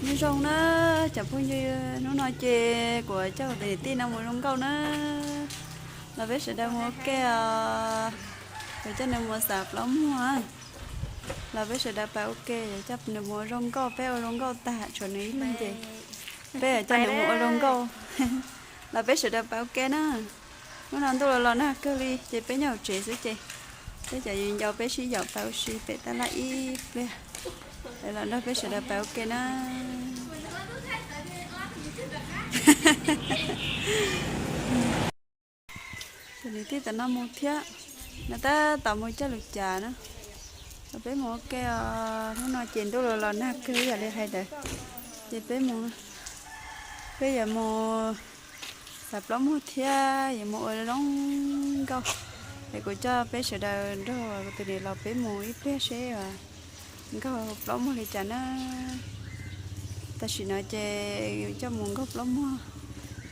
Nyob zoo na cov phooj ywg, hnub no ces kuv coj kuv tus niam tij no mus zoo nkauj na. Los peb sawv daws mus ua ke os. Kuv coj nws mus xav plaub muag. Los peb sawv daws pais ua ke, coj nws mus ua zoo nkauj, peb ua zoo nkauj tag tshuav nws ib leeg ces peb yuav coj nws mus ua zoo nkauj. Los peb sawv daws pais ua ke na. Hnub no ntuj los los nag kawg li ces peb nyob hauv tsev xwb ces peb cov viv ncaus peb sib yaum pais ua si pem tab laj ib pliag. Los nrog peb sawv daws pais ua ke na. Tus niam tij tom no mus thiab, nws tab tom mus coj lus cas na. Los peb mus ua ke os, hnub no ces ntuj los los nag kawg ib yam li hais ntawd. Ces peb mus, peb yuav mus xav plaub muag thiab yuav mus ua zoo nkauj. Es kuv coj peb sawv daws nrog kuv tus niam los peb mus ib pliag seb nkauj plaub muag li cas na. Tam sim no ces yus coj mus nkauj plaub muag,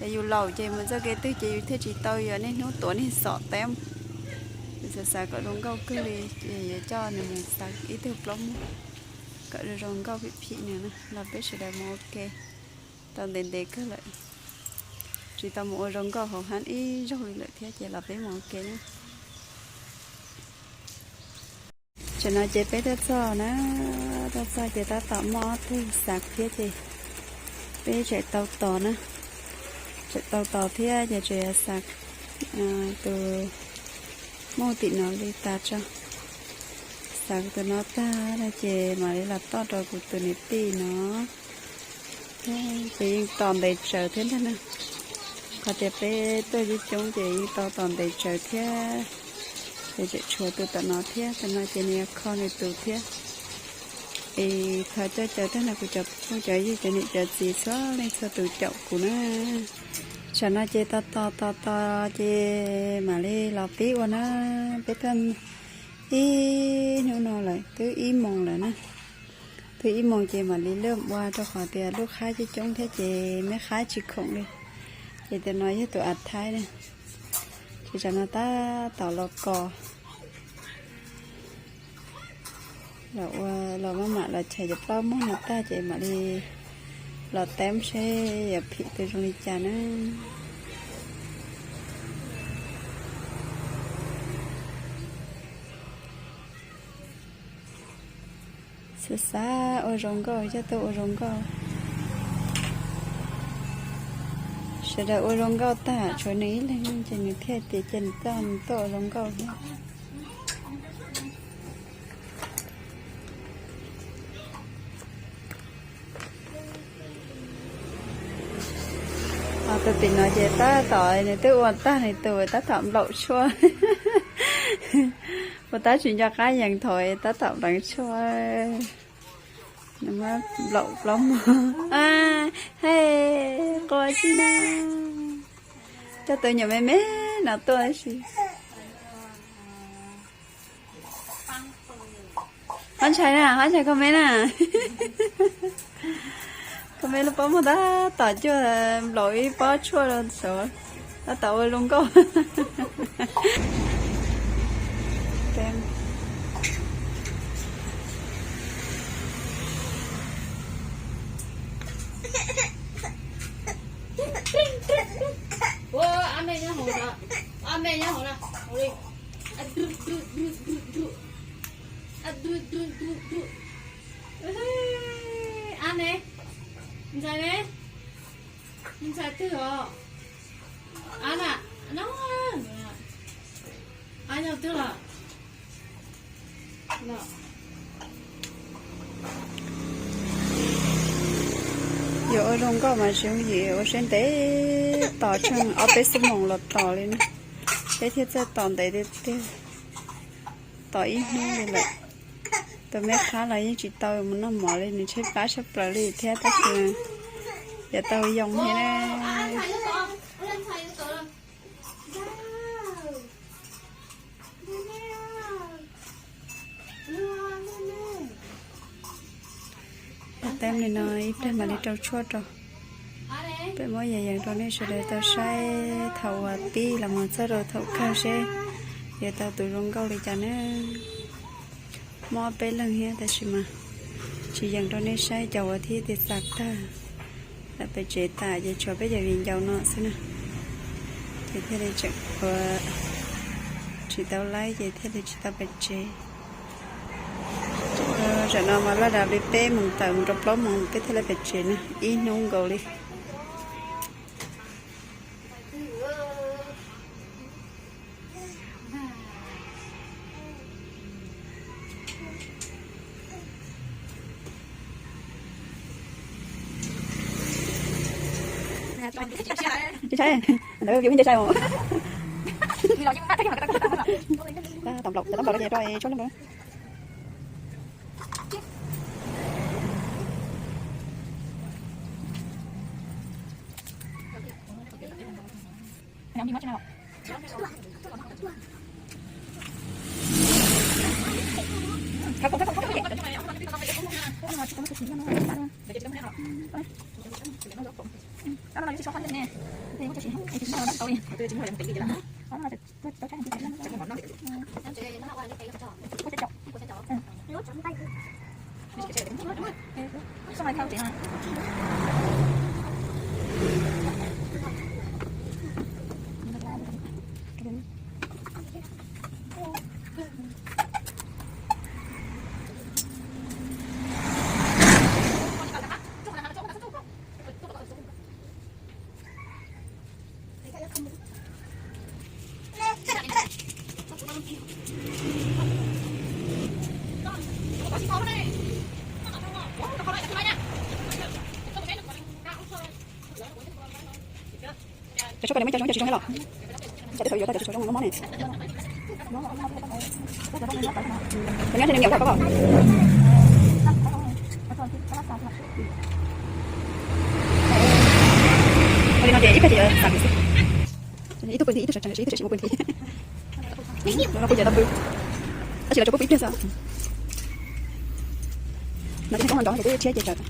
es yus laus ces mus txoj kev twg ces yus thiaj tsis tau yog niaj hnub tuav niag xom teb. Yus xav xav kom zoo nkauj kawg li ces yuav coj nws mus xav ib tug plaub muag kom zoo zoo nkauj phim phim nws na. Los peb sawv daws mus ua ke, tau ntev ntev kawg lawm, tsis tau mus ua zoo nkauj hauv hab ib zaug li lawm thiab ces los peb mus ua ke na. Tam no ces peb tuaj txog na, tuaj txog ces tab tom muaj ob tug xav thiab ces peb tseem tau tos na, tseem tau tos thiab ces tseem xav tus muj tim no li tas tso. Xav tus no tag no ces mam li los toj rau kuv tus niam tij no. Ces yeej tos ntev tsawv thiab ntag na. Qhov tias peb tuaj coob coob ces yeej tau tos ntev tsawv thiab. Ces tseem tshuav tus tom no thiab, tom no ces nws yuav kho nws tus thiab. Es thov coj caw tag nrho kuv cov phooj cov ywg cov niam cov txiv txhua leej txhua tus caum kuv na. Tam no ces tos tos tos tos ces mam li los pib ua na. Peb tuaj ib hnub no lawm twb ib moos lawm na. Twb ib moos ces mam li lam ua rau qhov tias lub qhab coob coob thiab ces meb qhab tsis khoom li. Ces tus no yog tus av thaib na. Ces tam no tab tom los kos, los ua, los maj mam los chais cov plaub muag no tag ces mam li los teb seb yuav phim tus zoo li cas na. Xav xav ua zoo nkauj coj tuaj ua zoo nkauj. Sawv daws ua zoo nkauj tag tshuav nws ib leeg ces nws thiaj tias cia nws coj nws tuaj ua zoo nkauj thiab. Ho tus tim no ces tab tom nws twb ua tag nws tus tab tom nplaum tshuaj. Ua tab tsis nco qab yees thaum tab tom npleev tshuaj. Nws muab nplaum plaub muag. Hej, quaj tsi na. Coj tus nyuam me me no tuaj tab sis. Qhov ntshai na, qhov ntshai koj me na. Koj me lub plaub muag tab tom cuag nplaum ib pob tshuaj rau saud, tab tom ua zoo nkauj. Ab me nyob hauv na, ab me nyob hauv na, hauv li. Ab ne, ntxhais ne, ntxhais twg os? Ab na, no, ab nyob twg los? Yuav ua zoo nkauj mas tsis yooj yim, ua siab ntev tos tsheej ob peb xuab moos los tos li na, peb thiaj txawj tos ntev tiag tiag. Tos ib hnub li lawm, tus me qhab los yeej tsis tau mus noj mov li, nws tshaib plab tshaj plaws li thiab tab sis yuav tau yoo thiab na. Teb li no ib pliag mam li rau tshuaj rau. Peb muab yees yees rau nej sawv daws tau saib thaum uas pib los mus txog rau thaum kawg seb yuav tau tus zoo nkauj li cas na. Muaj ob peb leeg thiab tab sis mas Tsis yees rau nej saib cov uas thiab tias xa tag lawm pem tsev tas ces tshuav peb cov viv ncaus no xwb na. Ces thiaj li tseem ua tsis tau laib ces thiaj li tsis tau pem tsev. Tam no mas laj dav li peb moos tawm mus rau plaub moos peb thiaj li pem tsev na, ib hnub nkaus li. Ntshai, ntawd yus ntshai mus. Tom plaub, tom plaub ces rau tshab lub. Cov tshuaj ko nws muaj cov zoo, cov tsis zoo thiab los? Cov twb thaum yuav tau cov tsis tshua zoo lub mob ne. Cov nyob tej niam koj koj. Li no ces ib pliag ces yuav xam xwb. Ib tug pw nthi, ib tug sawv tsees, ib tug tseem tsis mus pw nthi. No kuj ces tau pw, tab sis lawv tsuas pub pw ib pliag xwb. No ces koob no nrov ces twb tshiab ces tsawv.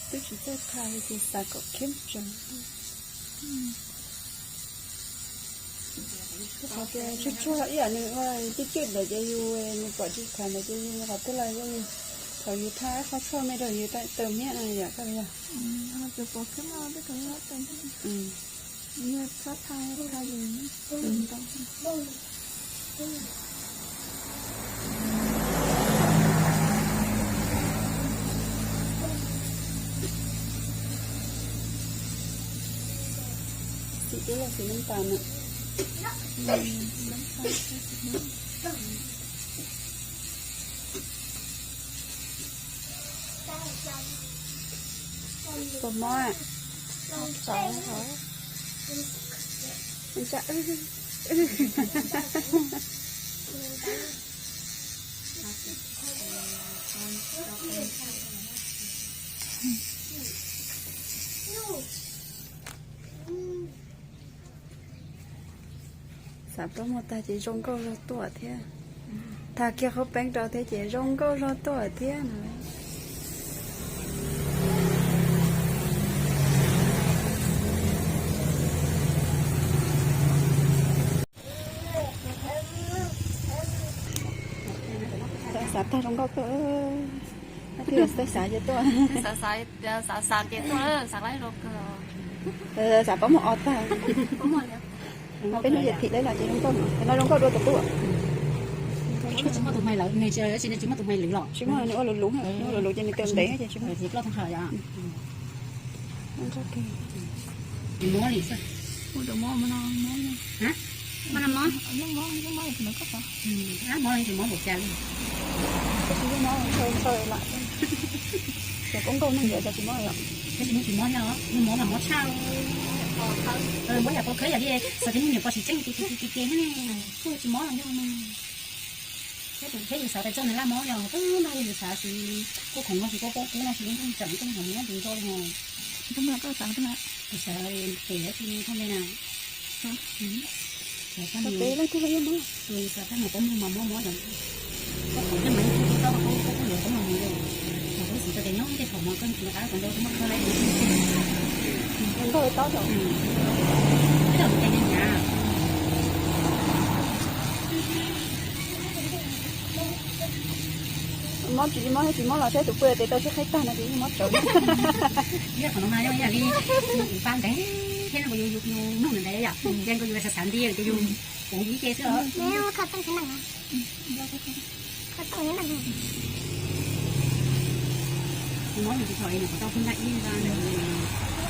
Twb tsis txawj thaij ces xav kom khiab tsees. Qhov tias tsuag tsuag ib yam nws ua cwj cwj ntawd ces yus, nws pom tsis khov ntawd ces yus qhov twg los yog nws, thaum yus thaij qhov tshuaj me rau yus taw miab no yom, koj yog. Xim tub los xim nab tas na. Tus mob, xav paub muaj tag ces zoo nkauj zog tuaj thiab. Tag kiag qhov peeb rau thiab ces zoo nkauj zog tuaj thiab no. Xav tag zoo nkauj tuaj, xav ces tuaj. Xav ces tuaj, xav lawm zoo kawg. Xav paub muaj o tag. Peb hnub yam thim lawm los ces zoo nkauj, no zoo nkauj dua tus tub. Tsis muaj tus hmais lawm, nws tsis, tsis muaj tus hmais lwm los? Tsis muaj, nws ua luv luv, nws ua luv luv ces nws tes ntev ces tsis muaj. Ua li xwb. Ua cov mob no, mob no. Mob no mob? Mob no mob, mob no mob. Mob no mob npaum cas li? Tab sis lub mob ntshaw ntshaw lam, cov koob nkauj neeg ntawd cov tsis mob li. Tab sis nws tsis mob li os, nws mob mas mob tshaj. Mob yam pov khawb yam li xav tias me nyuam pov tsis tseeb tiag tiag tiag tiag ne, kuj tsis mob los yog mas. Thiab yus xav tias txog nws laj mob yog twb nrog yus xav xwb, kuj khoom no tsis paub paub kub no tsis lub nroog tseem koj mob ntu nroj li os. Kuv xav pem dab tsi thooj li na. Xav pem leej twg los yeej mob. Xav pem mas koj mus mas mob mob yom. Koj khoom thiaj mas yeej tsis tau koj, koj kuj yuav koj mas mus yom. Mas kuv xav tias nyob tej thaum mas koj mus qab kom ntau koj muab kho lawm. Nkauj li taub yom. Ib tau mus cai nyav. Mob tsis mob thiab tsis mob los thiab tus pw tes tau siab qhaib tag no ces yeej mob tsawv. Yog qhov no mas yog yam li kuv pa ntev thiab no kuv yus nug ntev yom, ces kuv yus xav xav nti ces yus kuv ib ce xwb os. Kuv mob nws tsis txhaum li nws kuv tau hu nqa ib nqa nws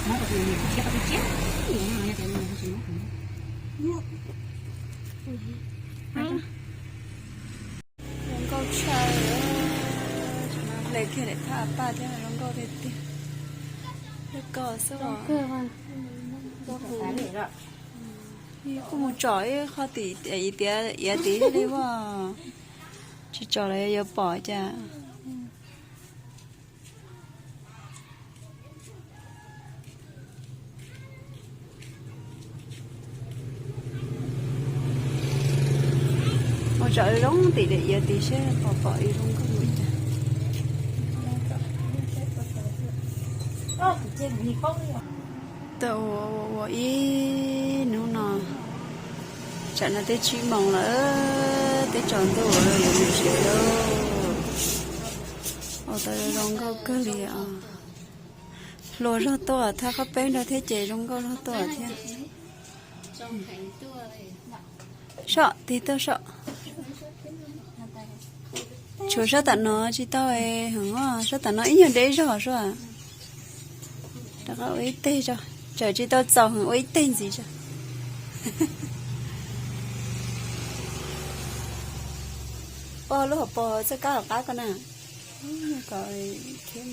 mob kuv tus niam kuv tshiab kuv tus tshiab. Zoo nkauj tshaj, hle kiag daim phaj paj thiab zoo nkauj tiag tiag. Lub ko xwb os. Kuj mus tsom ib qho tim iav tid thiaj li ua, tsis tsom los yuav pom cas. Mus tsom zoo tim daim iav tid seb pom pom ib zoo nkauj ua cas. Tau ua ua ib hnub no, tsam no twb tsib moos lawm, twb tsaus ntuj lawm yuav mus tsev lawm. Ua tau zoo nkauj kawg li os. Hluas zog tuaj thaj qab peb nrog thiab ces zoo nkauj zog tuaj thiab. Soj tig tuaj soj. Tshuav sab tam no tsis tau heev os, sab tam no ib nyuag deb zog sua. Rov qab ua ib teg tso, tseem tsis tau txaus heev ua ib teg ntxiv tso. Pog lub hauv paus txoj kab hauv qab ko na. Kom khiav.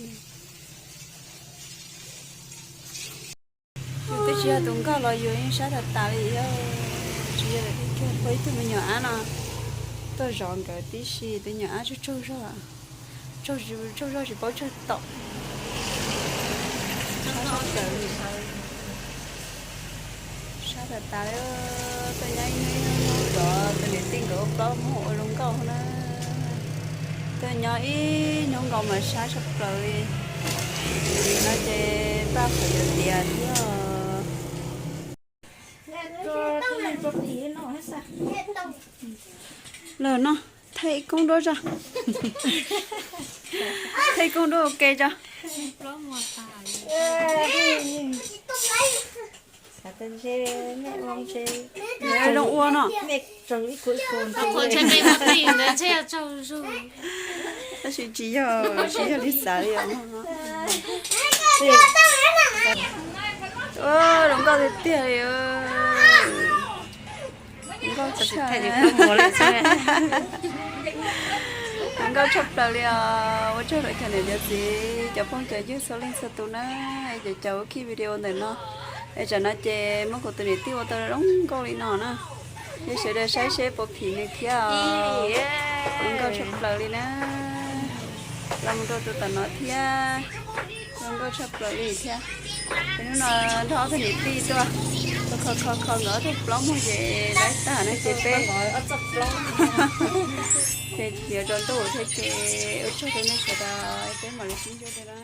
Yus twb tsis yog tus nkauj los yus yeej sab tas tas li, tsis yog lawm tiag tiag. Pog ib tug me nyuam ab no tuaj zov nkawd tib si, tus nyuam ab tsaug tsaug zog, tsaug zog tsis paub tsawg tom. Sab sab plaws li. Sab tas tas li, tuaj nyob ib hnub zov tus niam tij nkawd ua plaub muag ua zoo nkauj na. Tuaj nyob ib hnub nkaus mas sab tshaj plaws li. Nim no ces paj qhov yuav tiav thiab. Lawm no, thaij ib koob duab tso. Thaij ib koob duab ua ke tso. Zoo ua no. Tab sis tsis yog, tsis yog li xav li os. Zoo nkauj tiag tiag li. Zoo nkauj tshaj, zoo nkauj tshaj plaws li os. Ua tsaug rau cov niam cov txiv, cov phooj cov ywg txhua leej txhua tus na, es cov caum ua khij video ntawm no. Es tsam no ces muab kuv tus niam tij ua tau zoo nkauj li no na. Yog sawv daws saib seb puas phim nws thiab os. Zoo nkauj tshaj plaws li na. Los mus rau tus tom no thiab. Zoo nkauj tshaj plaws li thiab. Ces hnub no nrog ob tug niam tij tuaj, kho kho kho nkawd ob tug plaub muag ces laib tag no ces peb, ces yuav tsaus ntuj thiab ces ua tsaug rau nej sawv daws, peb mam li sib ntsib dua na.